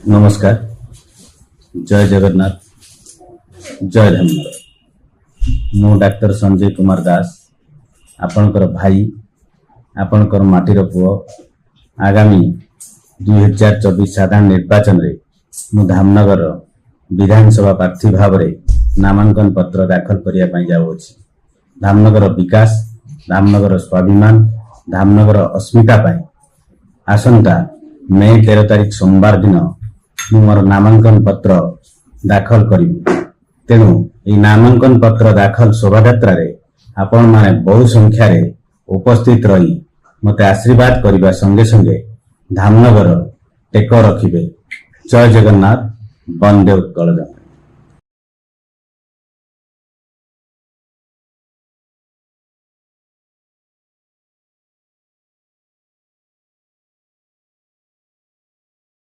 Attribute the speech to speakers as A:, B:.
A: ନମସ୍କାର, ଜୟ ଜଗନ୍ନାଥ, ଜୟ ଧର୍ମର। ମୁଁ ଡାକ୍ତର ସଞ୍ଜୟ କୁମାର ଦାସ, ଆପଣଙ୍କର ଭାଇ, ଆପଣଙ୍କର ମାଟିର ପୁଅ। ଆଗାମୀ 2024 ସାଧାରଣ ନିର୍ବାଚନରେ ମୁଁ ଧାମନଗର ବିଧାନସଭା ପ୍ରାର୍ଥୀ ଭାବରେ ନାମାଙ୍କନ ପତ୍ର ଦାଖଲ କରିବା ପାଇଁ ଯାଉଅଛି। ଧାମନଗର ବିକାଶ, ଧାମନଗର ସ୍ୱାଭିମାନ, ଧାମନଗର ଅସ୍ମିତା ପାଇଁ ଆସନ୍ତା ମେ 13 ତାରିଖ ସୋମବାର ଦିନ ମୁଁ ମୋର ନାମାଙ୍କନ ପତ୍ର ଦାଖଲ କରିବି। ତେଣୁ ଏହି ନାମାଙ୍କନ ପତ୍ର ଦାଖଲ ଶୋଭାଯାତ୍ରାରେ ଆପଣମାନେ ବହୁ ସଂଖ୍ୟାରେ ଉପସ୍ଥିତ ରହି ମୋତେ ଆଶୀର୍ବାଦ କରିବା ସଙ୍ଗେ ସଙ୍ଗେ ଧାମନଗର ଟେକ ରଖିବେ। ଜୟ ଜଗନ୍ନାଥ, ବନ୍ଦେ ଉତ୍କଳ ଜନନୀ।